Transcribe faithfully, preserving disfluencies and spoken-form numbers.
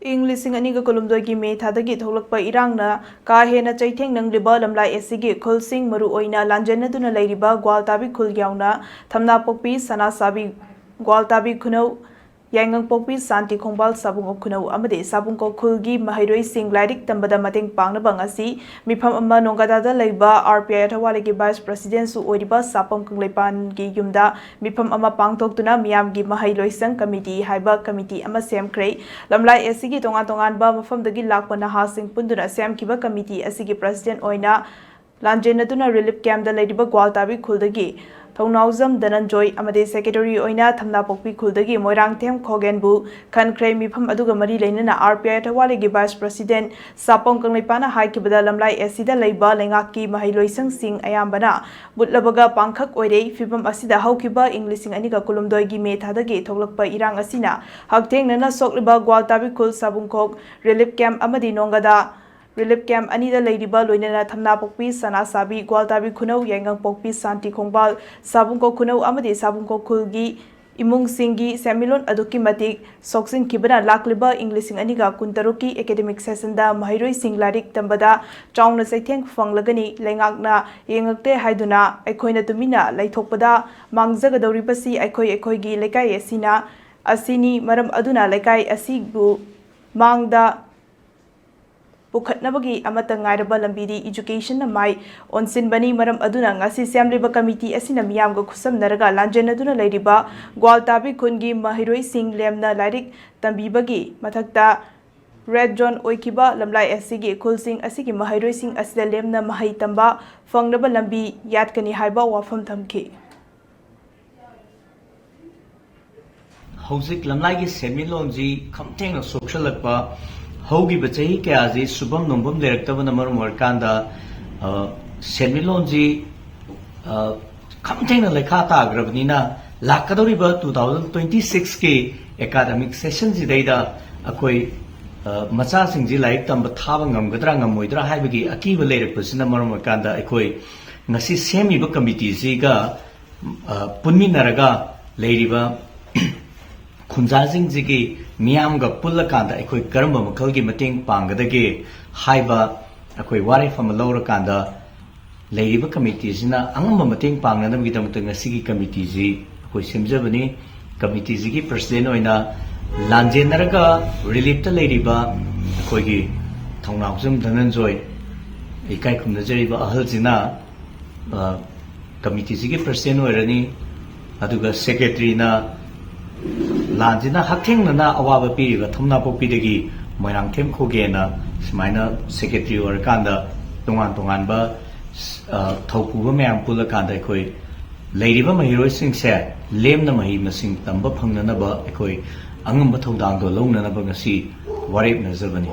ꯏꯪ ꯂꯤꯁꯤꯡ ꯑꯅꯤꯒ ꯀꯨꯟꯍꯨꯝꯗꯣꯏꯒꯤ ꯃꯦ ꯊꯥꯗꯒꯤ ꯊꯣꯛꯂꯛꯄ ꯏꯔꯥꯡꯅ ꯀꯥ ꯍꯦꯟꯅ ꯆꯩꯊꯦꯡ ꯅꯪꯂꯤꯕ ꯂꯝꯂꯥꯏ ꯑꯦꯁ ꯁꯤꯒꯤ ꯈꯨꯜꯁꯤꯡ, ꯃꯔꯨꯑꯣꯏꯅ ꯂꯥꯟꯖꯦꯟꯅꯗꯨꯅ ꯂꯩꯔꯤꯕ ꯒ꯭ꯋꯥꯜꯇꯥꯕꯤ ꯈꯨꯜ ꯌꯥꯎꯅ ꯊꯝꯅꯥꯄꯣꯛꯄꯤ, ꯁꯅꯥꯁꯥꯕꯤ, ꯒ꯭ꯋꯥꯜꯇꯥꯕꯤ ꯈꯨꯅꯧ, ꯌꯥꯏꯉꯪꯄꯣꯛꯄꯤ, ꯁꯥꯟꯇꯤ ꯈꯣꯡꯕꯥꯜ, ꯁꯥꯕꯨꯡꯀꯣꯛ ꯈꯨꯅꯧ ꯑꯃꯗꯤ ꯁꯥꯕꯨꯡꯀꯣꯛ ꯈꯨꯜꯒꯤ ꯃꯍꯩꯔꯣꯏꯁꯤꯡ ꯂꯥꯏꯔꯤꯛ ꯇꯝꯕꯗ ꯃꯇꯦꯡ ꯄꯥꯡꯅꯕ ꯉꯁꯤ ꯃꯤꯐꯝ ꯑꯃ ꯅꯣꯡꯒꯥꯗꯥꯗ ꯂꯩꯕ ꯑꯥꯔ ꯄꯤ ꯑꯥꯏ ꯑꯊꯋꯥꯂꯤꯒꯤ ꯚꯥꯏꯁ ꯄ꯭ꯔꯁꯤꯗꯦꯟꯁꯨ ꯑꯣꯏꯔꯤꯕ ꯁꯥꯄꯝ ꯀꯪꯂꯩꯄꯥꯟꯒꯤ ꯌꯨꯝꯗ ꯃꯤꯐꯝ ꯑꯃ ꯄꯥꯡꯊꯣꯛꯇꯨꯅ ꯃꯤꯌꯥꯝꯒꯤ ꯃꯍꯩ ꯂꯣꯏꯁꯪ ꯀꯃꯤꯇꯤ ꯍꯥꯏꯕ ꯀꯃꯤꯇꯤ ꯑꯃ ꯁꯦꯝꯈ꯭ꯔꯦ꯫ ꯂꯝꯂꯥꯏ ꯑꯦꯁ ꯁꯤꯒꯤ ꯇꯣꯉꯥꯟ ꯇꯣꯉꯥꯟꯕ ꯃꯐꯝꯗꯒꯤ ꯂꯥꯛꯄ ꯅꯍꯥꯁꯤꯡ ꯄꯨꯟꯗꯨꯅ ꯁꯦꯝꯈꯤꯕ ꯀꯃꯤꯇꯤ ꯑꯁꯤꯒꯤ ꯄ꯭ꯔꯁꯤꯗꯦꯟ ꯑꯣꯏꯅ ꯂꯥꯟꯖꯦꯟꯅꯗꯨꯅ ꯔꯤꯂꯤꯐ ꯀꯦꯝꯞꯇ ꯂꯩꯔꯤꯕ ꯒ꯭ꯋꯥꯜꯇꯥꯕꯤ ꯈꯨꯜꯗꯒꯤ ꯊꯧꯅꯥꯎꯖꯝ ꯙꯅꯟꯖꯣꯏ ꯑꯃꯗꯤ ꯁꯦꯀ꯭ꯔꯦꯇꯔꯤ ꯑꯣꯏꯅ ꯊꯝꯅꯥꯄꯣꯛꯄꯤ ꯈꯨꯜꯗꯒꯤ ꯃꯣꯏꯔꯥꯡꯊꯦꯝ ꯈꯣꯒꯦꯟꯕꯨ ꯈꯟꯈ꯭ꯔꯦ꯫ ꯃꯤꯐꯝ ꯑꯗꯨꯒ ꯃꯔꯤ ꯂꯩꯅꯅ ꯑꯥꯔ ꯄꯤ ꯑꯥꯏ ꯊꯧꯋꯥꯂꯤꯒꯤ ꯚꯥꯏꯁ ꯄ꯭ꯔꯁꯤꯗꯦꯟ ꯁꯥꯄꯝ ꯀꯪꯂꯩꯄꯥꯅ ꯍꯥꯏꯈꯤꯕꯗ, ꯂꯝꯂꯥꯏ ꯑꯦꯁ ꯁꯤꯗ ꯂꯩꯕ ꯂꯩꯉꯥꯛꯀꯤ ꯃꯍꯩ ꯂꯣꯏꯁꯪꯁꯤꯡ ꯑꯌꯥꯝꯕꯅ ꯃꯨꯠꯂꯕꯒ ꯄꯥꯡꯈꯛ ꯑꯣꯏꯔꯦ꯫ ꯐꯤꯕꯝ ꯑꯁꯤꯗ ꯍꯧꯈꯤꯕ ꯏꯪ ꯂꯤꯁꯤꯡ ꯑꯅꯤꯒ ꯀꯨꯟꯍꯨꯝꯗꯣꯏꯒꯤ ꯃꯦ ꯊꯥꯗꯒꯤ ꯊꯣꯛꯂꯛꯄ ꯏꯔꯥꯡ ꯑꯁꯤꯅ ꯍꯛꯊꯦꯡꯅꯅ ꯁꯣꯛꯂꯤꯕ ꯒ꯭ꯋꯥꯜꯇꯥꯕꯤ ꯈꯨꯜ, ꯁꯥꯕꯨꯡꯈꯣꯛ ꯔꯤꯂꯤꯐ ꯀꯦꯝꯞ ꯑꯃꯗꯤ ꯅꯣꯡꯒꯗꯥ ꯔꯤꯂꯤꯐ ꯀꯦꯝꯞ ꯑꯅꯤꯗ ꯂꯩꯔꯤꯕ, ꯂꯣꯏꯅꯅ ꯊꯝꯅꯥꯄꯣꯛꯄꯤ, ꯁꯅꯥꯁꯥꯕꯤ, ꯒ꯭ꯋꯥꯜꯇꯥꯕꯤ ꯈꯨꯅꯧ, ꯌꯥꯏꯉꯪꯄꯣꯛꯄꯤ, ꯁꯥꯟꯇꯤ ꯈꯣꯡꯕꯥꯜ, ꯁꯥꯕꯨꯡꯀꯣꯛ ꯈꯨꯅꯧ ꯑꯃꯗꯤ ꯁꯥꯕꯨꯡꯀꯣꯛ ꯈꯨꯜꯒꯤ ꯏꯃꯨꯡꯁꯤꯡꯒꯤ ꯁꯦꯟꯃꯤꯠꯂꯣꯟ ꯑꯗꯨꯛꯀꯤ ꯃꯇꯤꯛ ꯁꯣꯛꯆꯤꯟꯈꯤꯕꯅ, ꯂꯥꯛꯂꯤꯕ ꯏꯪ ꯂꯤꯁꯤꯡ ꯑꯅꯤꯒ ꯀꯨꯟꯇꯔꯨꯛꯀꯤ ꯑꯦꯀꯥꯗꯃꯤꯛ ꯁꯦꯁꯟꯗ ꯃꯍꯩꯔꯣꯏꯁꯤꯡ ꯂꯥꯏꯔꯤꯛ ꯇꯝꯕꯗ ꯆꯥꯎꯅ ꯆꯩꯊꯦꯡ ꯐꯪꯂꯒꯅꯤ꯫ ꯂꯩꯉꯥꯛꯅ ꯌꯦꯡꯉꯛꯇꯦ ꯍꯥꯏꯗꯨꯅ ꯑꯩꯈꯣꯏꯅ ꯇꯨꯃꯤꯟꯅ ꯂꯩꯊꯣꯛꯄꯗ ꯃꯥꯡꯖꯒꯗꯧꯔꯤꯕꯁꯤ ꯑꯩꯈꯣꯏ ꯑꯩꯈꯣꯏꯒꯤ ꯂꯩꯀꯥꯏ ꯑꯁꯤꯅ, ꯑꯁꯤꯅꯤ꯫ ꯃꯔꯝ ꯑꯗꯨꯅ ꯂꯩꯀꯥꯏ ꯑꯁꯤꯕꯨ ꯃꯥꯡꯗ ꯄꯨꯈꯠꯅꯕꯒꯤ ꯑꯃꯠꯇ ꯉꯥꯏꯔꯕ ꯂꯝꯕꯤꯗꯤ ꯏꯖꯨꯀꯦꯁꯟꯅ ꯃꯥꯏ ꯑꯣꯟꯁꯤꯟꯕꯅꯤ꯫ ꯃꯔꯝ ꯑꯗꯨꯅ ꯉꯁꯤ ꯁꯦꯝꯂꯤꯕ ꯀꯃꯤꯇꯤ ꯑꯁꯤꯅ ꯃꯤꯌꯥꯝꯒ ꯈꯨꯠꯁꯝꯅꯔꯒ ꯂꯥꯟꯖꯦꯟꯅꯗꯨꯅ ꯂꯩꯔꯤꯕ ꯒ꯭ꯋꯥꯜꯇꯥꯕꯤ ꯈꯨꯟꯒꯤ ꯃꯍꯩꯔꯣꯏꯁꯤꯡ ꯂꯦꯝꯅ ꯂꯥꯏꯔꯤꯛ ꯇꯝꯕꯤꯕꯒꯤ ꯃꯊꯛꯇ ꯔꯦꯗ ꯖꯣꯟ ꯑꯣꯏꯈꯤꯕ ꯂꯝꯂꯥꯏ ꯑꯁꯤꯒꯤ ꯈꯨꯜꯁꯤꯡ ꯑꯁꯤꯒꯤ ꯃꯍꯩꯔꯣꯏꯁꯤꯡ ꯑꯁꯤꯗ ꯂꯦꯝꯅ ꯃꯍꯩ ꯇꯝꯕ ꯐꯪꯅꯕ ꯂꯝꯕꯤ ꯌꯥꯠꯀꯅꯤ ꯍꯥꯏꯕ ꯋꯥꯐꯝ ꯊꯝꯈꯤ꯫ ꯍꯧꯖꯤꯛ ꯂꯝꯂꯥꯏꯒꯤ ꯁꯦꯟꯃꯤꯠꯂꯣꯟꯁꯤ ꯈꯝꯊꯦꯡꯅ ꯁꯣꯛꯆꯜꯂꯛꯄ, ꯍꯧꯈꯤꯕ ꯆꯍꯤ ꯀꯌꯥꯁꯤ ꯁꯨꯐꯝ ꯅꯣꯝꯐꯝ ꯂꯩꯔꯛꯇꯕꯅ ꯃꯔꯝ ꯑꯣꯏꯔꯀꯥꯟꯗ, ꯑ, ꯁꯦꯟꯃꯤꯠꯂꯣꯟꯁꯤ, ꯑ, ꯈꯝꯊꯦꯡꯅ ꯂꯩꯈꯥ ꯇꯥꯈ꯭ꯔꯕꯅꯤꯅ, ꯂꯥꯛꯀꯗꯧꯔꯤꯕ two thousand twenty six ꯀꯤ ꯑꯦꯀꯥꯗꯃꯤꯛ ꯁꯦꯁꯟꯁꯤꯗꯩꯗ ꯑꯩꯈꯣꯏ, ꯑ, ꯃꯆꯥꯁꯤꯡꯁꯤ ꯂꯥꯏꯔꯤꯛ ꯇꯝꯕ ꯊꯥꯕ ꯉꯝꯒꯗ꯭ꯔꯥ ꯉꯝꯃꯣꯏꯗ꯭ꯔꯥ ꯍꯥꯏꯕꯒꯤ ꯑꯀꯤꯕ ꯂꯩꯔꯛꯄꯁꯤꯅ ꯃꯔꯝ ꯑꯣꯏꯔꯀꯥꯟꯗ, ꯑꯩꯈꯣꯏ ꯉꯁꯤ ꯁꯦꯝꯃꯤꯕ ꯀꯃꯤꯇꯤꯁꯤꯒ, ꯑ, ꯄꯨꯟꯃꯤꯟꯅꯔꯒ ꯂꯩꯔꯤꯕ ꯈꯨꯟꯖꯥꯁꯤꯡꯁꯤꯒꯤ ꯃꯤꯌꯥꯝꯒ ꯄꯨꯜꯂꯀꯥꯟꯗ ꯑꯩꯈꯣꯏ ꯀꯔꯝꯕ ꯃꯈꯜꯒꯤ ꯃꯇꯦꯡ ꯄꯥꯡꯒꯗꯒꯦ ꯍꯥꯏꯕ ꯑꯩꯈꯣꯏ ꯋꯥꯔꯦꯞ ꯑꯃ ꯂꯧꯔꯀꯥꯟꯗ, ꯂꯩꯔꯤꯕ ꯀꯃꯤꯇꯤꯁꯤꯅ ꯑꯉꯝꯕ ꯃꯇꯦꯡ ꯄꯥꯡꯅꯅꯕꯒꯤꯗꯃꯛꯇ ꯉꯁꯤꯒꯤ ꯀꯃꯤꯇꯤꯁꯤ ꯑꯩꯈꯣꯏ ꯁꯦꯝꯖꯕꯅꯤ꯫ ꯀꯃꯤꯇꯤꯁꯤꯒꯤ ꯄ꯭ꯔꯁꯤꯗꯦꯟ ꯑꯣꯏꯅ ꯂꯥꯟꯖꯦꯟꯅꯔꯒ ꯔꯤꯂꯤꯞꯇ ꯂꯩꯔꯤꯕ ꯑꯩꯈꯣꯏꯒꯤ ꯊꯧꯅꯥꯎꯖꯝ ꯙꯅꯟꯖꯣꯏ, ꯏꯀꯥꯏ ꯈꯨꯝꯅꯖꯔꯤꯕ ꯑꯍꯜꯁꯤꯅ, ꯑ, ꯀꯃꯤꯇꯤꯁꯤꯒꯤ ꯄ꯭ꯔꯁꯤꯗꯦꯟ ꯑꯣꯏꯔꯅꯤ꯫ ꯑꯗꯨꯒ ꯁꯦꯀ꯭ꯔꯦꯇꯔꯤꯅ ꯂꯥꯟꯁꯤꯅ ꯍꯛꯊꯦꯡꯅꯅ ꯑꯋꯥꯕ ꯄꯤꯔꯤꯕ ꯊꯝꯅꯥꯄꯣꯛꯄꯤꯗꯒꯤ ꯃꯣꯏꯔꯥꯡꯊꯦꯝ ꯈꯣꯒꯦꯅ ꯁꯨꯃꯥꯏꯅ ꯁꯦꯀ꯭ꯔꯦꯇꯔꯤ ꯑꯣꯏꯔꯀꯥꯟꯗ ꯇꯣꯉꯥꯟ ꯇꯣꯉꯥꯟꯕ, ꯑ, ꯊꯧꯄꯨꯕ ꯃꯌꯥꯝ ꯄꯨꯜꯂꯀꯥꯟꯗ ꯑꯩꯈꯣꯏ ꯂꯩꯔꯤꯕ ꯃꯍꯩꯔꯣꯏꯁꯤꯡꯁꯦ ꯂꯦꯝꯅ ꯃꯍꯩ ꯃꯁꯤꯡ ꯇꯝꯕ ꯐꯪꯅꯅꯕ ꯑꯩꯈꯣꯏ ꯑꯉꯝꯕ ꯊꯧꯗꯥꯡꯗꯣ ꯂꯧꯅꯅꯕ ꯉꯁꯤ ꯋꯥꯔꯦꯞꯅꯖꯕꯅꯤ꯫